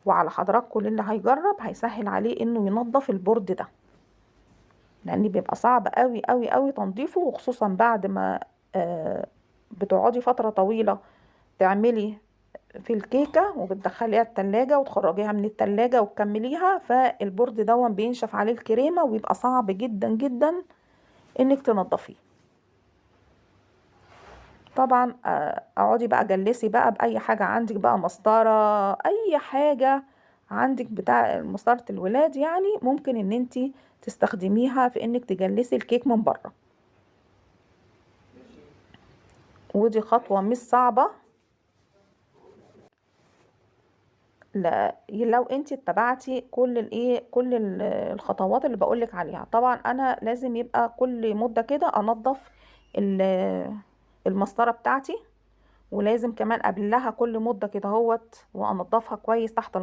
وعلى حضراتكم اللي هيجرب هيسهل عليه انه ينظف ال board ده، لان بيبقى صعب قوي قوي قوي تنظيفه، وخصوصا بعد ما بتقعدي فترة طويلة تعملي في الكيكة وبتدخليها التلاجة وتخرجيها من التلاجة وتكمليها، فال board دون بينشف عليه الكريمة وبيبقى صعب جدا جدا انك تنظفيه. طبعا اقعدي بقى جلسي بقى باي حاجة عندك بقى، مسطرة، اي حاجة عندك بتاع مسطرة الولاد يعني، ممكن ان انتي تستخدميها في انك تجلسي الكيك من بره. ودي خطوة مش صعبة، لا لو انت اتبعتي كل الايه، كل الخطوات اللي بقولك عليها. طبعا انا لازم يبقى كل مدة كده انظف المسطرة بتاعتي، ولازم كمان قبلها كل مدة كده اهوت وانضفها كويس تحت المية.